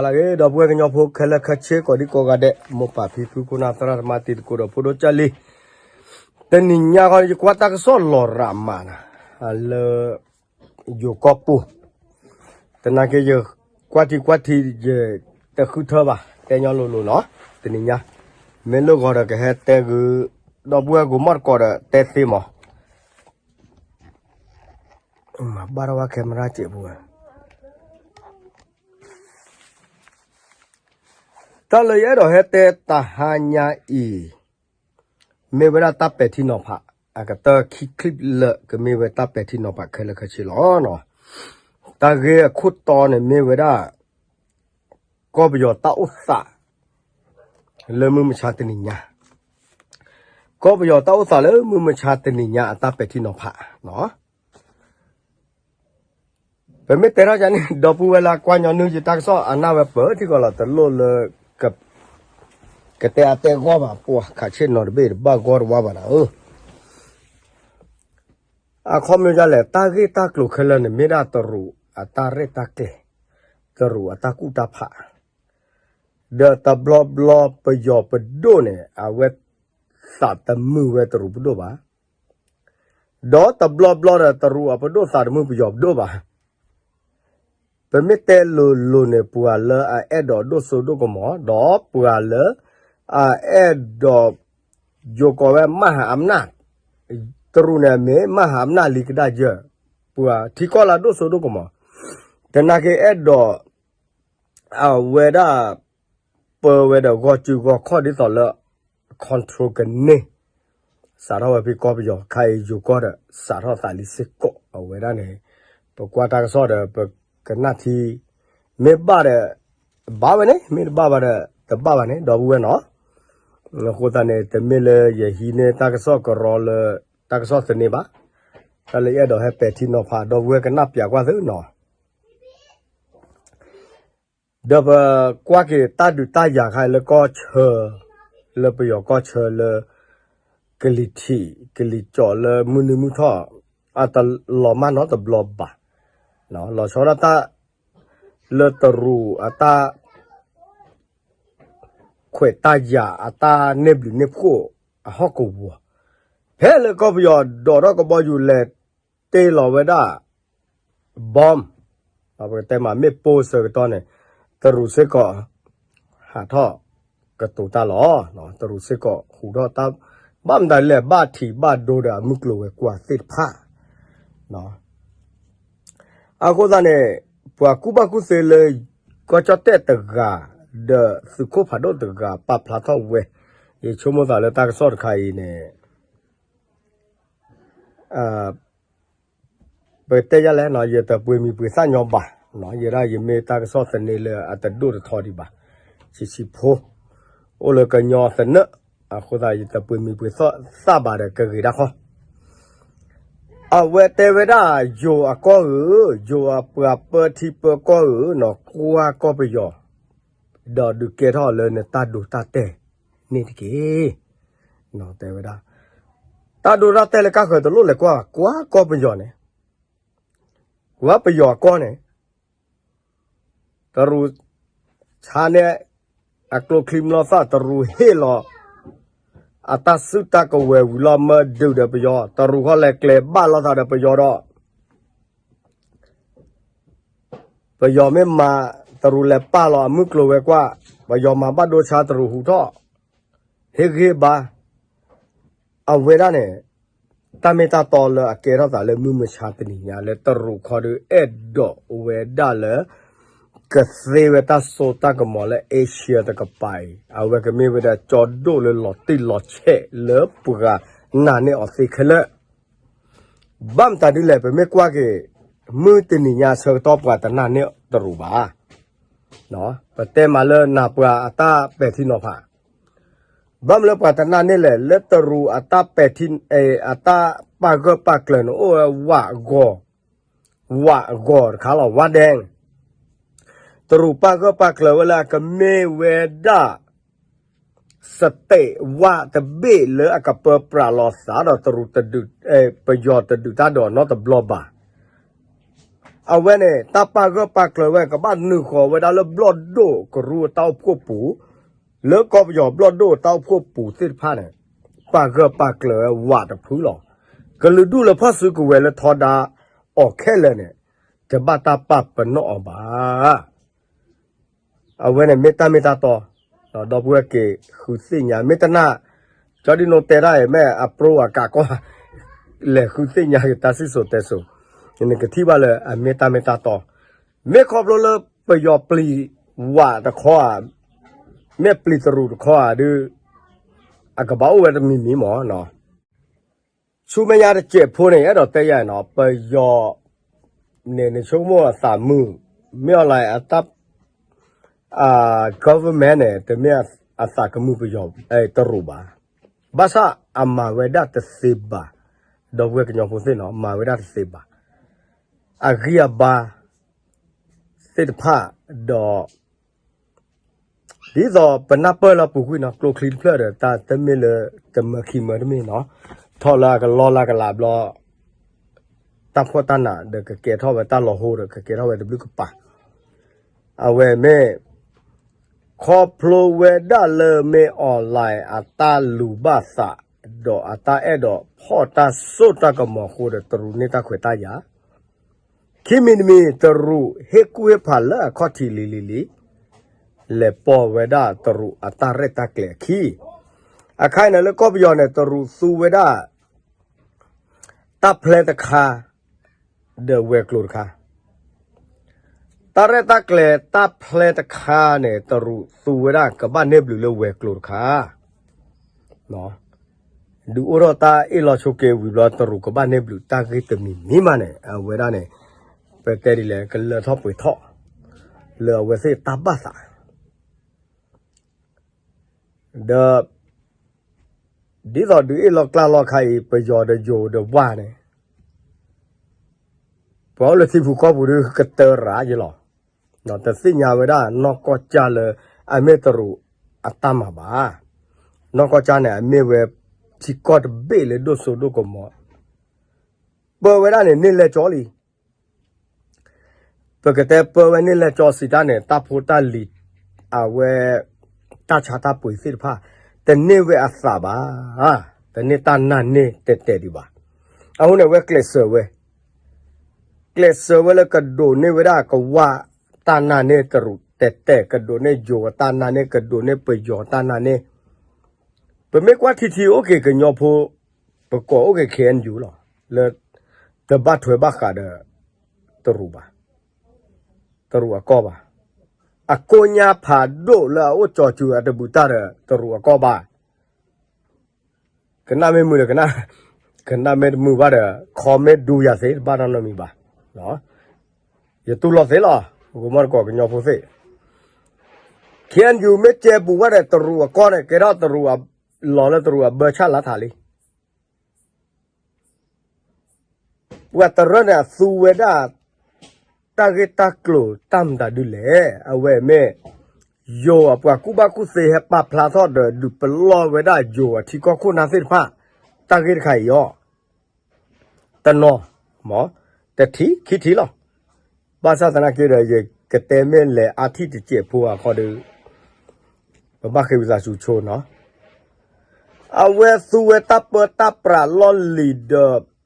အဂ့ၤ ဒီပုၢ်ဝဲၢ်ကညီဖိခဲလၢာ်ခဲဆ့ ကိးဒံကိးဂၤဒဲး မိၢ်ပၢ်ဖံဖု ခိၣ်နၢ်သရၣ်သမါ တံၤသကိးဒီးဖိဒိၣ်ကၢ်လံၤ, တနံၤညါဃီ ယကွၢ်တၢ်ကစီၣ်လီၤရးမးနၤ, လၢ ယိၤကီၢ်ပူၤ, သနာ်က့ ယကွၢ်ထံကွၢ်ထံ ယတဃုထၢဘၣ် တဲညီလိၤလိၤနီၤ, တနံၤညါ မ့ၢ်လိၣ်ဂီၤဒီး ကဟဲတဲဂုာ် ဒီပုၢ်ဝဲၢ်ကိးမီၢ်တကိးဒီး တဲသ့မး, မၤဘၣ်ထီၣ်ဝဲ camera စဲးပူၤဝဲ တၢ်လၢယအဲၣ်ဒိးဟဲတဲတဟါညါအံၤ, မ့ၢ်ဝဲဒၣ်တၢ်ပဲာ်ထံနီၤဖး, အကတၢၢ်ခံ clip လၢ ကမ့ၢ်ဝဲတၢ်ပဲာ်ထံနီၤဖးခဲလၢာ်ခဲဆ့လီၤ. တၢ်ဂ့ၢ်အခိၣ်တီန့ၣ်မ့ၢ်ဝဲဒၣ် ကီၢ်ပယီၤတၢ်အိၣ်သး လၢမုၢ်မဆါတနံၤညါ, ကီၢ်ပယီၤတၢ်အိၣ်သးလၢမုၢ်မဆါတနံၤညါအတၢ်ပဲာ်ထံနီၤဖး ပမ့ၢ်တဲထီၣ်ယၤန့ၣ် ဒီပုၢ်ဝဲၢ်လၢကွၢ်ညီနုၢ် ယတၢ်ကစီၣ်အနၢ်ဝဲပၢၢ်ထံကီၢ်လီၤ တလိၣ်လၢ ကတဲအါတဲဂီၢ်ဘၣ် ပှၤခးဆ့ၣ်နီၤတဘ့ၣ်တဘၣ်ဂီၢ်တဝါဘၣ်နၤဧၢ, အခီပညီဒ်လဲၣ် တၢ်ဂ့ၢ်တၢ်ကျိၤခဲလၢာ်န့ၣ် မ့ၢ်ဒၣ်တရူးအတၢ်ရဲၣ်တၢ်ကျဲၤ, တရူးအတၢ်ကူၣ်တၢ်ဖး, ဒီးတဘျီဘျီပယီၤပဒိၣ်န့ၣ် အဝဲသးတမုာ်ဝဲတရူးပဒိၣ်ဘၣ် ဒီးတဘျီဘျီဒီး တရူးအပဒိၣ်သးတမုာ်ပယီၤပဒိၣ်ဘၣ်. ပမ့ၢ်တဲလိၤလိၤန့ၣ် ပှၤလၢအအဲၣ်ဒိးဒိၣ်စိဒိၣ်ကမီၤ ဒီးပှၤလၢအအဲၣ်ဒိး ယိၤကိးဝဲ မဟာอำนาจ, တရူးန့ၣ်မ့ၢ် မဟာอำนาจ လံကဒါယၢၢ်, ပှၤထံကီၢ်လၢအဒိၣ်စိဒိၣ်ကမီၤ, သနာ်က့အဲၣ်ဒိး အဝဲဒၣ် ပၢဝဲဒီးဂီၤစုဂီၤခီၣ်ဒ်သိးလၢ control ကန့ၢ် စးထီၣ်ဝဲဖဲကီၢ်ပယီၤခါအံၤ ယိၤကီၢ်ဒီး စးထီၣ်သးလံစ့ၢ်ကီး အဝဲဒၣ်န့ၣ် ပကွၢ်တၢ်ကစီၣ်ဒီး ပကနၣ်ထံ မ့ၢ်ဘၣ်ဒီး ဘၣ်ဝဲန့ၣ် မ့ၢ်တဘၣ်ဘၣ်ဒီး တဘၣ်ဘၣ်န့ၣ် ဒီပုၢ်ဝဲၢ်နီၤ, အဃိသတးန့ၣ် တမ့ၢ်လၢယဟံးန့ၢ်တၢ်ကစီၣ်ကရီလၢ တၢ်ကစီၣ်သန့ဘၣ်, တၢ်လၢယအဲၣ်ဒိးဟဲပဲာ်ထံနီၤဖး ဒီပုၢ်ဝဲၢ်ကနၣ်ပျးကွၢ်သုနီၤ ဒီးပကွၢ်က့ၤတၢ်ဒုးတၢ်ယၤခါအံၤလၢကီၢ်ဆၢ, လၢပယီၤကီၢ်ဆၢလၢ ကလံၤထံး ကလံၤကၠီးလၢမုၢ်နံၤမုၢ်ထီၣ် အတလီၤမၢ်နီတဘျီဘၣ်, လီၤဆီဒၣ်တၢ် လၢတရူးအတၢ် ခွဲးတၢ်ယာ်အတၢ်န့ၢ်ဘျုးန့ၢ်ဖှိၣ်အဟီၣ်ကဝီၤ, ဖဲလၢကီၢ်ပယီၤဒိးထီၣ်ကဘီယူၤလဲၤတ့ၢ်လီၤဝဲဒၣ် bomb, ပကတဲမးမ့ၣ်ပိၢ်ဆၢကတီၢ်န့ၣ် တရူးစ့ၢ်ကီး ဟးထီၣ်ကတိၤတၢ်လီၤ. တရူးစ့ၢ်ကီးဟူးထီၣ်တၢ် ဘၣ်မတၤဒ်လဲၣ် ဘၣ်ထံးဘၣ်ဒိဒီးအမုၢ်ကျိၤဝဲၤကွာ်သ့ၣ်တဖၣ် အဃိသတးန့ၣ် ပှၤကူၣ်ဘၣ်ကူၣ်သ့လၢ ကီၢ်ကၠီၣ်တဲၣ်တဂၤ ဒီးသုးခိၣ်ဖးဒိၣ်တဂၤ ပာ်ဖျါထီၣ်ဝဲ, ယဆိကမိၣ်သးလၢတၢ်ကစီၣ်တခါအံၤန့ၣ် ပတဲယလဲၣ်နီၤ ယတပှ့ၤမံၤပှ့ၤသၣ်ညီဘၣ်, ယဲဒၣ်ယမ့ၢ်တၢ်ကစီၣ်သန့လၢအတဒိၣ်တထီဒံးဘၣ်, ဆံးဆံးဖိ, အိၣ်လၢကညီသနၢၣ်, အဃိသတးယတပှ့ၤမံၤပှ့ၤသၣ်ဘၣ်ဒီးကဂ့ၤဒၣ်ဃီ အဝဲတဲဝဲဒၣ် ယိၤအကီၢ်ဧၢ, ယိၤအပှၤပၢထံပၢကီၢ်ဧၢ, နကွၢ်ကီၢ်ပယီၤ, ဒီးဒုးကဲထီၣ်လၢနတၢ်ဒိတၢ်တဲာ်န့ၣ်တက့ၢ်. တဲဝဲဒၣ် တၢ်ဒိတၢ်တဲာ်လၢကါဃၢၤတလိၣ်လဲၤကွၢ်ဘၣ်, ကွၢ်ကီၢ်ပယီၤန့ၣ်, ကွၢ်ပယီၤအကီၢ်န့ၣ် တရူးဆါန့ၢ်အကျိချံမျိာ်သၣ်, တရူးဟ့ၣ်လီၤ အတၢ်စုတၢ်ကဝဲၤဝံၤလီၤမၢဒုးဒီးပယီၤ, တရူးဃီလဲၤကျဲၤဘၣ်လိာ်သးဒီးပယီၤဒီး ပယီၤမ့ၢ်မၤ, တရူးလဲၤပာ်လီၤအမုၢ်ကျိၤဝဲၤကွာ်, ပယီၤမၤဘၣ်ဒိဆါတရူးဟူးထီၣ်, ဟ့ၣ်ဂံၢ်ဘါ အဝဲဒၣ်န့ၣ် တၢ်မ့ၢ်တၢ်တီလၢအကဲထီၣ်သးလၢမုၢ်မဆါတနံၤညါလၢတရူးခီဒုးအဲၣ်ဒိးဝဲဒၣ်လၢ ကသ့ဝဲတၢ်စိတၢ်ကမီၤလၢ Asia တကပၤအံၤ, အဝဲကမ့ၢ်ဝဲဒၣ်ကၠီဒိၣ်လၢလီၤတံၢ်လီၤဆဲးလၢပှၤနာ်န့ၢ်အီၤသ့ခဲလၢာ် ဘၣ်မတၤဒ်လဲၣ် ပမ့ၢ်ကွၢ်က့ၤ မုၢ်တနံၤညါဆၢကတီၢ်ပှၤတနာ်န့ၢ်တရူးဘၣ်. ပတဲမးလၢနၤပှၤအတၢ်ပဲာ်ထံနီၤဖး, ဘၣ်မနုၤလၢပှၤတနာ်န့ၢ်လဲၣ် လၢတရူးအတၢ်ပဲာ်ထံ, အတၢ်ပာ်ဂၢၢ်ပာ်ကျၢၤန့ၣ် အိၣ်ဝဲဝးဂီၤ, ဝးဂီၤတခါလီၤ ဝးဒဲ, တရူးပာ်ဂၢၢ်ပာ်ကျၢၤဝဲလၢအကမ့ၢ်ဝဲဒၣ် စတဲးဝးတဘ့ၣ်လၢအကပၢပြးလီၤသးဒီးတရူး, ပယီၤတဒုးတၢ်ဒီးနီတဘျီဘၣ်. အဝဲန့ၣ် တၢ်ပာ်ဂၢၢ်ပာ်ကျၢၤဝဲ ကဘၣ်နုာ်ဃီၤဝဲဒၣ်လၢဘျီၣ်ဒိၣ်ကရူၢ်အတၢ်အိၣ်ဖှိၣ်ပူၤ, လၢကီၢ်ပယီၤဘျီၣ်ဒိၣ်အတၢ်အိၣ်ဖှိၣ်ပူၤသ့ၣ်တဖၣ်န့ၣ် ပာ်ဂၢၢ်ပာ်ကျၢၤဝဲဝးတဖုလီၤ. ကလုာ်ဒူၣ်လၢဖီၣ်စုကဝဲၤလၢထီဒါအီၤခဲလၢာ်န့ၣ် တဘၣ်တၢ်ပာ်ပနီၣ်အီၤဘၣ်. အဝဲန့ၣ်မ့ၢ်တၢ်မ့ၢ်တၢ်တီ, ဒီပုၢ်ဝဲၢ်က့ၤဃုသ့ၣ်ညါ မ့ၢ်တနာ် ကၠီဒံနိတဲတၢ်အံၤ မ့ၢ်အပြိအကးကီၢ် လဲၤဃုသ့ၣ်ညါက့ၤတၢ်စံၣ်စိၤတဲစိၤ, နကထံၣ်ဘၣ်လၢအမ့ၢ်တၢ်မ့ၢ်တၢ်တီ, မ့ၢ်ခီဖျိလၢပယီၤပျံၤဝးတခီဧါ, မ့ၢ်ပျံၤတရူးတခီဧါဒုး အကဘၣ်အိၣ်ဝဲတမံၤမံၤမးနီၤ. ဆူမဲာ်ညါတစဲးဖိန့ၣ် အဲၣ်ဒိးတဲယၤနီၤ ပယီၤန့ၣ် နဆိကမိၣ်အသးမုာ်, မ့ၢ်အီၤလဲၣ် အတၢ် government န့ၣ် တမ့ၢ်အသးကမုာ်ပယီၤ တရူးဘၣ်. ဘၣ်ဆၣ်အမၤဝဲဒၣ်တသ့ဘၣ်, ဒီပုၢ်ဝဲၢ်ကညီဖိသ့ၣ်နီၤ မၤဝဲဒၣ်တသ့ဘၣ်. အဂံၢ်အဘါသ့ၣ်တဖၣ်ဒီး ဒ်သိးပနၢ်ပၢၢ်လၢပူၤကွံာ်နီၤ ကျိချံတဖျၢၣ်ဒီး တၢ်တမ့ၢ်လၢတမၢခံမၢတမ့ၢ်နီၤ, ထီၣ်လၢအကလီလၢကလးဘျီ တၢ်ဖှီၣ်တၢ်နးဒီးကကဲထီၣ်ဝဲတၢ်လီၤဟိဒီး ကကဲထီၣ်ဝဲတဘျုးကပၤ. အဝဲမ့ၢ် ခီဖျိဝဲဒၣ်လၢမ့ၢ်အီၤလဲၣ် အတၢ်လူၤဘၣ်သး ဒီးအတၢ်အဲၣ်ဒိးဖီၣ်တၢ်စိတၢ်ကမီၤအဃိဒီး တရူးန့ၢ်တၢ်ခွဲးတၢ်ယာ် ခံမံၤတမံၤ တရူးဟ့ၣ်ကူၣ်ဟ့ၣ်ဖးလၢအခီၣ်ထံးလံၤလံၤလံၤ, လဲၤပိာ်ဝဲဒၣ်တရူးအတၢ်ရဲၣ်တၢ်ကျဲၤအခံ. အခါအံၤန့ၣ်လၢကီၢ်ပယီၤန့ၣ် တရူးသူဝဲဒၣ် တၢ်ဖျဲတခါ ဒီးဝဲၤကျိၤတခါ, တၢ်ရဲၣ်တၢ်ကျဲၤတၢ်ဖျဲတခါန့ၣ် တရူးသူဝဲဒၣ်ကဘၣ်န့ၢ်ဘျုးလၢဝဲၤကျိၤတခါ ဒုးအိၣ်ထီၣ်တၢ်အ့ၣ်လိာ်ဆိးက့ဝံၤဘျီ တရူးကဘၣ်န့ၢ်ဘျုးတၢ်ဂ့ၢ်တမံၤမံၤမးန့ၣ် အဝဲဒၣ်န့ၣ် ပတဲဒ်လဲၣ် ကလၢထီၣ်ပှဲၤထီၣ် လၢအဝဲသ့ၣ်တၢ်ဘၣ်သး ဒီး ဒ်သိးဒုးအ့ၣ်လိာ်ကျါလိာ်ခါအံၤ ပယီၤဒီးယိၤဒီးဝါန့ၣ် ပှၤအိၣ်လၢထံပူၤကီၢ်ပူၤဒုးကတၢၢ်ရၤယလီၤ. တသ့ၣ်ညါဝဲဒၣ်နီၢ်ကီၢ်ကၢ်လၢ အမ့ၢ်တရူးအတၢ်မၤဘၣ်. နီၢ်ကီၢ်ကၢ်န့ၣ် အမ့ၢ်ဝဲထံကီၢ်တဘ့ၣ်လၢဒိၣ်စိဒိၣ်ကမီၤ ပၢဝဲဒၣ်န့ၣ် န့ၢ်လဲၢ်ကၠီလံ ပကတဲပၢဝဲန့ၢ်လဲၢ်ကၠီစံးတၢ်န့ၣ် တၢ်ဖိတၢ်လံၤ အဝဲ တၢ်ဆါတၢ်ပှ့ၤသ့ၣ်တဖၣ် တန့ၢ်ဝဲအသးဘၣ်, တန့ၢ်တၢ်နာ်န့ၢ်တဲာ်တဲာ်ဒံးဘၣ်. အဃိန့ၣ် အဝဲကျဲးစၢးဝဲ ကျဲးစၢးဝဲလၢကဒိးန့ၢ်ဝဲဒၣ်ကဝၢ်တၢ်နာ်န့ၢ်တရူးတဲာ်တဲာ်, ကဒိးန့ၢ်ယိၤအတၢ်နာ်န့ၢ်, ကဒိးန့ၢ်ပယီၤတၢ်နာ်န့ၢ်. ပမ့ၢ်ကွၢ်ထံထံအိၣ်က့ၤကညီဖိ ပကိးအိၣ်က့ၤ ခ့ၣ်အဲၣ်ယူၣ် လီၤ, လၢ တဘၣ်ထွဲဘၣ်ဃးဒီး တရူးဘၣ်, တရူးအကီၢ်ဘၣ်. အကိညါဖးဒိၣ်လၢအအိၣ်ကၠီၤစူၤအတဘူးတၢ်ဒီး တရူးအကီၢ်ဘၣ်. ကနၣ်မ့ၢ်မုာ်ဒီးကနၣ်, ကနၣ်မ့ၢ်တမုာ်ဘၣ်ဒီး comment ဒူယၤသ့ တဘၣ်နီတမံၤဘၣ်. ယတူၢ်လိာ်သ့လီၤ, ဂိၤမီၢ်တကိးကညီဖိသ့ၣ် ခ့ၣ်အဲၣ်ယူၣ် မ့ၢ်ကဲဘူးဘၣ်ဒီး တရူးအကီၢ်န့ၣ် ကဲထီၣ်တရူးအလီၢ်လၢတရူးအဘၢဆၣ်လါထးလံ. ပှၤတရၢန့ၣ် အသူဝဲဒၣ် တၢ်ဂ့ၢ်တၢ်ကျိၤတၢ်မတၤဒုလဲၣ်. အဝဲမ့ၢ် ယိၤအပှၤကူၣ်ဘၣ်ကူၣ်သ့ဟဲပာ်ဖျါထီၣ်ဒီး ဒုးပလီၢ်ဝဲဒၣ်ယိၤအထံကီၢ်ခိၣ်နၢ်သ့ၣ်တဖၣ် တၢ်ဂ့ၢ်တခါအံၤအီၤ တနီၤ, တထံၣ်ခံထံၣ်လီၤ. ဘၣ်ဆၣ်သနာ်က့ဒီး ယကတဲမ့ၢ်လဲၤအါထံၣ်တစဲးဖိအဃိဒီး ပဘၣ်ဃ့ဝံသးစူၤဆိနီၤ. အဝဲသူဝဲတၢ်ပၢတၢ်ပြးလီၢ်လံၤဒီး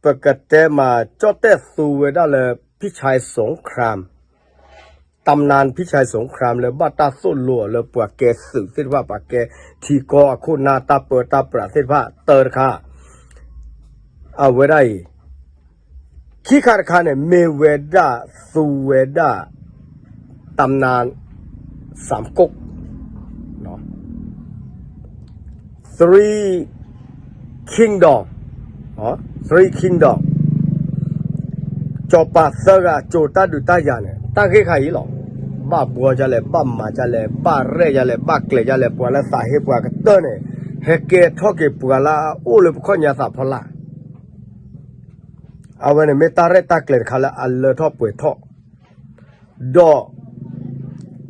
ပကတဲမး ကၠီၣ်တဲၣ်သူဝဲဒၣ်လၢ ဖံၣ်ဆါစူၤခရၣ် တၢ်မနါ ဖံၣ်ဆါစူၤခရၣ် လၢဘၣ်တၢ်သိၣ်လိအီၤလၢပှၤကဲသုးသ့ၣ်တဖၣ် ပှၤကဲထံကီၢ်အခိၣ်နၢ်တၢ်ပၢတၢ်ပြးသ့ၣ်တဖၣ် တၢတခါ အဝဲဒၣ်အံၤ ခံခါတခါန့ၣ် မ့ၢ်ဝဲဒၣ်သူဝဲဒၣ် တၢ်မနါ စၣ်ကိၣ် three kingdom, three kingdom စီၤပၤသၢဂၤ ကၠိၤတၢ်ဒုးတၢ်ယၤန့ၣ် တၢ်ဂ့ၢ်ခါအံၤလီၤ. ဘၣ်ဘှီဒ်လဲၣ်, ဘၣ်မၤဒ်လဲၣ်, ဘၣ်ရဲၣ်ဒ်လဲၣ်, ဘၣ်ကျဲၤဒ်လဲၣ်, ပှၤလၢသးဟ့ပှၤကတၢၢ်န့ၣ် ဟဲကဲထီၣ်က့ၤပှၤလၢအအိၣ်လၢပခီၣ်ညါသးဖီလာ် အဝဲန့ၣ်မ့ၢ်တၢ်ရဲၣ်တၢ်ကျဲၤတခါလၢအလၢထီၣ်ပှဲၤထီၣ် ဒီး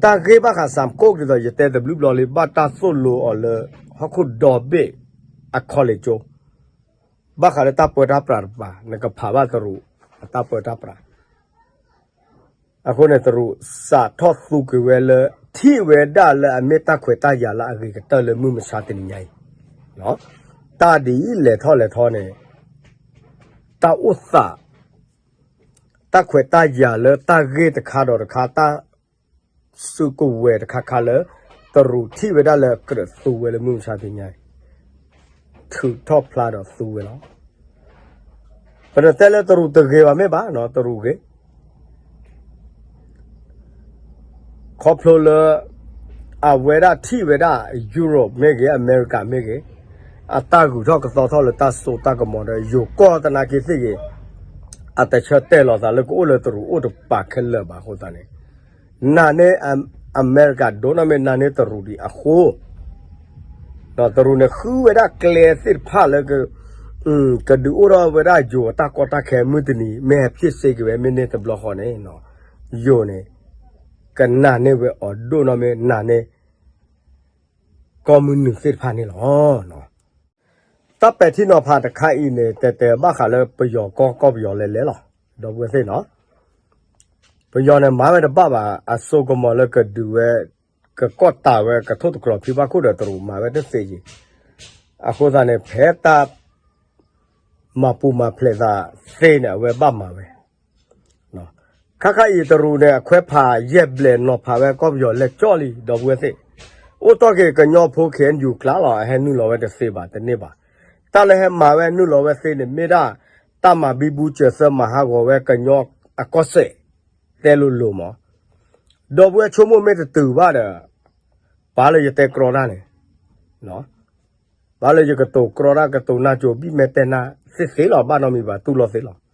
တၢ်ဂ့ၢ်ဘၣ်ဃးစၣ်ကိၣ်ဒ်သိးယတဲတဘျုးဘျီလံ ဘၣ်တၢ်သိၣ်လိအီၤလၢ ဟီၣ်ခိၣ်ဒီဘ့ၣ်အခီၣ်လ့ၣ်ကၠိ ဘၣ်ဃးလၢတၢ်ပၢတၢ်ပြးတပၤ နကဖးဘၣ်တရူး တၢ်ပၢတၢ်ပြး အဃိန့ၣ် တရူးစးထီၣ်သူက့ၤဝဲလၢ ထံၣ်ဝဲဒၣ်လၢအမ့ၢ်တၢ်ခွဲးတၢ်ယာ်လၢအဂ့ၤကတၢၢ်လၢမုၢ်မဆါတနံၤညါအံၤ, တၢ်ဒ်အံၤလဲၤထီၣ်လဲၤထီန့ၣ် တၢ်အိၣ်သး တၢ်ခွဲးတၢ်ယာ်လၢတၢ်ဂ့ၢ်တခါဒီးတခါ တၢ်စုကဝဲၤတခါခါလၢ တရူးထံၣ်ဝဲဒၣ်လၢကြၢးသူဝဲလၢမုၢ်မဆါတနံၤညါအံၤ ထုးထီၣ်ဖျါဒီးသူဝဲလီၤ. ပတတဲလၢတရူးတဂ့ၤဘၣ်မ့ၢ်ဘၣ်နီၤ, တရူးဂ့ၤ ခီဖျိလၢ အဝဲဒၣ်ထံၣ်ဝဲဒၣ် Europe မ့ၢ်ဂ့ၤ အမဲရကၤမ့ၢ်ဂ့ၤ အတၢ်ဂုၤထီၣ်ကသီထီၣ်လၢတၢ်စိတၢ်ကမီၤဒီး ယိၤကီၢ်သနာ်က့သ့ၣ်ဂ့ၤ အတဆၢတဲာ်လီၤသးလၢကအိၣ်လၢတရူးအိၣ်တပၤခဲလၢာ်ဘၣ်အဃိသတးန့ၣ် နာ်န့ၢ် အမဲရကၤဒိၣ်နီၢ်မ့ၢ်နာ်န့ၢ်တရူးဒံးအဃိ ဒီးတရူးန့ၣ်ဃုဝဲဒၣ်ကျဲသ့ၣ်တဖၣ်လၢ ကဒုးအိၣ်ထီၣ်ဝဲဒၣ်ယိၤအတၢ်ကီတၢ်ခဲမုၢ်တနံၤ မ့ၢ်ဟဲဖျ့ၣ်စ့က့ၤဝဲမ့ၢ်န့ၢ်တဘျီဃီန့ၣ် ယိၤန့ၣ် ကနာ်န့ၢ်ဝဲအီၤဒိၣ်နီၢ်မ့ၢ်နာ်န့ၢ် ကီၢ်မုၢ်နုာ်သ့ၣ်တဖၣ်န့ၣ်လီၤ. တၢ်ပဲာ်ထံနီၤဖးတခါအံၤန့ၣ် တဲတဲဘၣ်ဃးလၢပယီၤကီၢ်ကီၢ်ပယီၤလဲၤလဲၤလီၤ ဒီပုၢ်ဝဲၢ်သ့ၣ်နီၤ ပယီၤန့ၣ်မၤဝဲတဘၣ်ဘၣ် အစိကမီၤလၢကဒုးဝဲ ကကီၢ်တၢ်ဝဲ ကထိၣ်သတြီၤဖံဘၣ်ခိၣ်ဒီးတရူးမၤဝဲတသ့ယံၤ အဃိသတးန့ၣ် ဖဲတၢ် မၤပူၤမၤဖျဲးသးသ့န့ၣ် အဝဲဘၣ်မၤဝဲ ခါခါအံၤတရူးန့ၣ် အခွဲးဖးယဲၢ်ဘျဲၣ်နီၤဖးဝဲကီၢ်ပယီၤလဲၤကၠီလံ ဒီပုၢ်ဝဲၢ်သ့ၣ် အိၣ်တီၢ်က့ၤကညီဖိ ခ့ၣ်အဲၣ်ယူၣ် ကျါလီၤ အဟဲနုာ်လီၤဝဲတသ့ဘၣ်တန့ၢ်ဘၣ် တၢ်လၢဟဲမၤဝဲနုာ်လီၤဝဲသ့န့ၣ် မ့ၢ်ဒၣ် တၢ်မၤဘံဘူစၢၤသၢမၤဟးဂီၤဝဲကညီအကီၢ်စဲၣ် တဲလိၤလိၤမး ဒီပုၢ်ဝဲၢ်ဆိကမိၣ်မ့ၢ်တတုၤဘၣ်ဒီး ပာ်လၢယတဲကြီတၢ်န့ၣ် ပာ်လၢယကတိၤကြီတၢ် ကတိၤနၢ်ကၠိ ဘံၣ်မဲာ်တဲနၢ်သ့သ့လီၤ ဘၣ်နီတမံၤဘၣ် တူၢ်လိာ်သ့လီၤ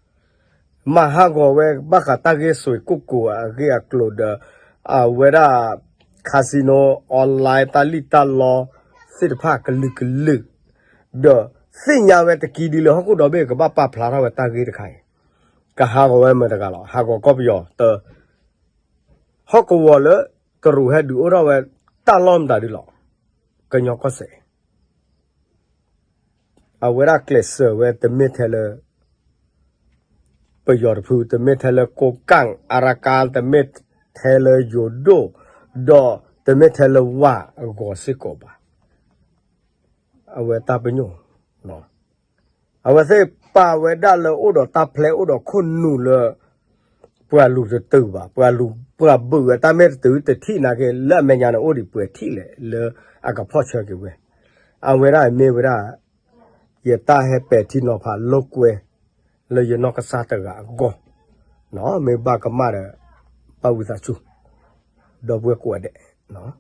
မၤဟးဂီၤဝဲဘၣ်ဃးတၢ်ဂ့ၢ်စွ့ၤကိၢ်ကိၤအဂ့ၢ်အကျိၤဒီး အဝဲဒၣ် casino online တၢ်လံၣ်တၢ်လီသ့ၣ်တဖၣ်ကလုာ်ကလုာ် ဒီးသ့ၣ်ညါဝဲတကံဒ်လၢဟီၣ်ခိၣ်ဒီဘ့ၣ်ကဘၣ်ပာ်ဖျါထီၣ်ဝဲတၢ်ဂ့ၢ်တခါအံၤ ကဟးဂီၤဝဲမတၤတဂၤလီၤ ဟးဂီၤကီၢ်ပယီၤတ ဟီၣ်ကဝီၤလၢတရူးဟဲဒုးအိၣ်ထီၣ်ဝဲ တၢ်လီၢ်မတၤဒုလီၤ ကညီကီၢ်စဲၣ် အဝဲဒၣ်ကျဲးစၢးဝဲတမ့ၢ်ထဲလၢ ပယီၤတဖု တမ့ၢ်ထဲလၢကိးကၣ် အရကါ တမ့ၢ်ထဲလၢယိၤဒိၣ် ဒီးတမ့ၢ်ထဲလၢဝၤအဂီၤစ့ၢ်ကီးဘၣ် အဝဲတၢ်ပညိၣ် အဝဲသ့ၣ်ပာ်ဝဲဒၣ်လၢအိၣ်ဒီးတၢ်ဖျဲးအိၣ်ဒီးခိၣ်နူာ်လၢ ပှၤလူၤတတုၤဘၣ် ပှၤလူၤပှၤဘုးဝဲတၢ်မ့ၢ်တတုၤ တထံၣ်နာ်က့ လၢအမဲာ်ညါန့ၣ်အိၣ်ဒံးပှဲၤထံၣ်လဲၣ် လၢအကဖီၣ်ဆၢက့ၤဝဲ အဝဲဒၣ်မ့ၢ်ဝဲဒၣ် ယတၢ်ဟဲပဲာ်ထံနီၤဖးလိာ်ကွဲ လၢယနီၢ်ကစၢ်တဂၤအဂီၢ် မ့ၢ်ဘၣ်ကမၣ်ဒီး ဘၣ်ဝံသးစူၤ ဒီပုၢ်ဝဲၢ်ကိးဂၤဒဲး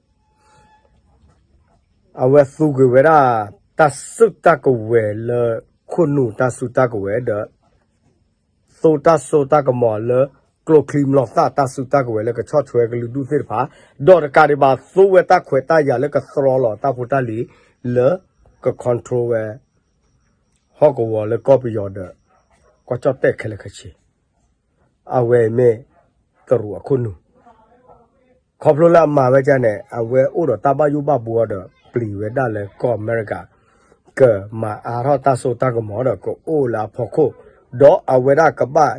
အဝဲသူက့ၤဝဲဒၣ် တၢ်စုတၢ်ကဝဲၤလၢ ခိၣ်နူာ်တၢ်စုတၢ်ကဝဲၤဒီး သိတၢ်စိတၢ်ကမီၤလၢ ကျိချံမျိာ်သၣ်တၢ်စုတၢ်ကဝဲၤလၢကဆီၣ်ထွဲကလုာ်ဒူၣ်သ့ၣ်တဖၣ် ဒီးတကးဒံးဘၣ်သိဝဲတၢ်ခွဲးတၢ်ယာ်လၢကသြီလီၤတၢ်ဖိတၢ်လံၤ လၢက control ဝဲ ဟီၣ်ကဝီၤလၢကီၢ်ပယီၤဒီး ကီၢ်ကၠီၣ်တဲၣ်ခဲလၢာ်ခဲဆ့ အဝဲအံၤမ့ၢ် တရူးအခိၣ်နူာ် ခီဖျိလၢအမၤဝဲဒ်န့ၣ် အဝဲအိၣ်ဒီးတၢ်ဘၣ်ယိၣ်ဘၣ်ဘှီဒီး ပျံၤဝဲဒၣ်လၢကီၢ်အမဲရကၤ ကမၤအါထီၣ်တၢ်စိတၢ်ကမီၤဒီး ကအိၣ်လၢအဖီခိၣ် ဒီးအဝဲဒၣ်ကဘၣ်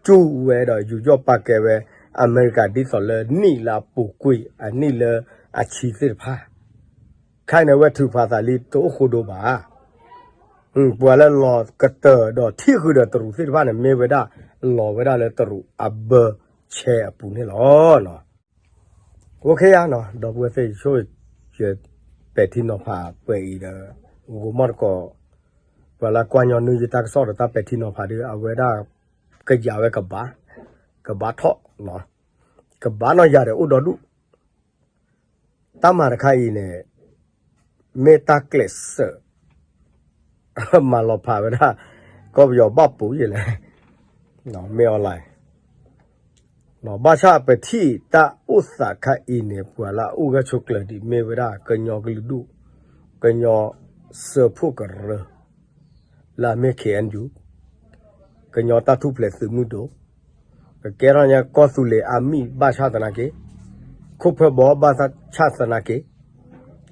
စူၢ်ဝဲဒီးယူးယီၣ်ပာ်ကဲဝဲ အမဲရကၤ ဒ်သိးလၢနံၣ်လၢအပူၤကွံာ် အနံၣ်လၢအဆံသ့ၣ်တဖၣ် ခဲအံၤန့ၣ် အဝဲထုးဖးသးလံတအိၣ်ဃိဒိဘၣ် ပှၤလၢလီၤကတၢၢ်ဒီးထံၣ်ဃုာ်ဒီးတရူးသ့ၣ်တဖၣ်န့ၣ် မ့ၢ်ဝဲဒၣ်လီၤဝဲဒၣ်လၢတရူးအဘၢဆဲအပူၤန့ၣ်လီၤ. အိၣ်ခ့ယါနီၤ ဒီပုၢ်ဝဲၢ်သ့ၣ် ယဆိ ယပဲာ်ထံနီၤဖးပှဲၤအံၤဒီး ဂိၤမီၢ်တကိး ပှၤလၢကွၢ်ညီနုၢ်ယတၢ်ကစီၣ်ဒီးတၢ်ပဲာ်ထံနီၤဖးဒီး အဝဲဒၣ်ကယၤဝဲကဘၣ် ကဘၣ်ထီၣ် ကဘၣ်နီၢ်ယၤဒီးအိၣ်ဒီဒူၣ် တၢ်မၤတခါအံၤန့ၣ် မ့ၢ်တၢ်ကျဲးစၢး မၤလီၤဖးဝဲဒၣ် ကီၢ်ပယီၤဘၣ်ပူၤယဲလဲၣ် မ့ၢ်အီၤလဲၣ် ဘၣ်ဆၣ်ပထံၣ်တၢ်အိၣ်သးခါအံၤန့ၣ် ပှၤလၢအအိၣ်ဂဲၤဆိးကျၢၤဒံးမ့ၢ်ဝဲဒၣ် ကညီကလုာ်ဒူၣ် ကညီစၢဖှိၣ်ကရၢ လၢအမ့ၢ် ခ့ၣ်အဲၣ်ယူၣ် ကညီတၢ်ထူၣ်ဖျဲးသုးမုၢ်ဒိၣ် ကကဲထီၣ်ညါကီၢ်သူလ့ၤအါမံၤဘၣ်ဆၣ်သနာ်က့ ခိၣ်ဖၢဘီဘၣ်ဆၣ်သနာ်က့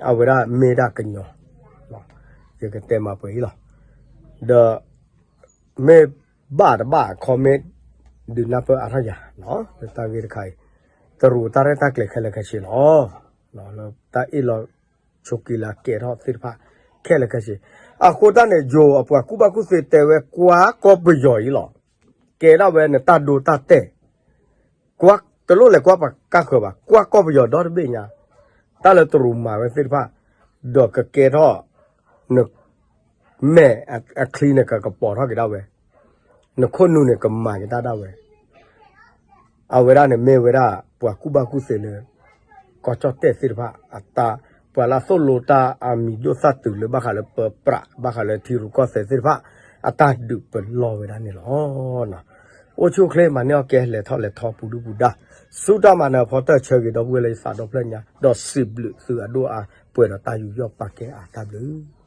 အဝဲဒၣ်မ့ၢ်ဒၣ်ကညီ ယကတဲမးပှဲၤအံၤလီၤ. ဒီး မ့ၢ် ဘၣ်တဘၣ် comment ဒုးနၢ်ပၢၢ်အါထီၣ်ယၤ လၢတၢ်ဂ့ၢ်တခါအံၤ တရူးတၢ်ရဲၣ်တၢ်ကျဲၤခဲလၢာ်ခဲဆ့လီၤ. လၢတၢ်အ့ၣ်လိာ်ဆိးက့လၢအကဲထီၣ်သ့ၣ်တဖၣ် ခဲလၢာ်ခဲဆ့ အဃိတၢ်န့ၣ် ယိၤအပှၤကူၣ်ဘၣ်ကူၣ်သ့တဲဝဲ ကွၢ်ကီၢ်ပယီၤအံၤလီၤ. ကဲဒၣ်ဝဲနတၢ်ဒိတၢ်တဲာ် တလိၣ်လဲၤကွၢ်ပှၤကါဃၢၤဘၣ်, ကွၢ်ကီၢ်ပယီၤဒီတဘ့ၣ်ညါ, တၢ်လၢတရူးမၤဝဲသ့ၣ်တဖၣ်, ဒီးကကဲထီၣ် နမဲာ်အချံန့ၣ် ကကပီၤထီၣ်က့ၤဒၣ်ဝဲ, နခိၣ်နူာ်န့ၣ် ကမၤက့ၤတၢ်ဒၣ်ဝဲ အဝဲဒၣ်န့ၣ်မ့ၢ်ဝဲဒၣ် ပှၤကူၣ်ဘၣ်ကူၣ်သ့လၢ ကီၢ်ကၠီၣ်တဲၣ်သ့ၣ်တဖၣ်အတၢ်, ပှၤလၢအသိၣ်လိတၢ်အမံၤဒိၣ်သၣ်တုၤလၢဘၣ်ဃးလၢပပြး ဘၣ်ဃးလၢထံရူၢ်ကီၢ်သဲးသ့ၣ်တဖၣ် အတၢ်ဒုးပလီၢ်ဝဲဒၣ်န့ၣ်လီၤ. အိၣ်ဆူၣ်အိၣ်ချ့မၤန့ၢ်အီၣ်ကဲ လဲၤထီၣ်လဲၤထီပူၤဒုၣ်ပူၤဒါ, ဆူတၢ်မၤနၢၤအဖီတၢၢ် ဆၢဂ့ၤဒီပုၢ်ဝဲၢ်လၢယသးဒီဖျၢၣ်ညါ, ဒီးစံးဘျုးသုအဒိၣ်အါ ပှဲၤဒီးတၢ်ယူးယီၣ်ပာ်ကဲအါတၢ်ဘျုး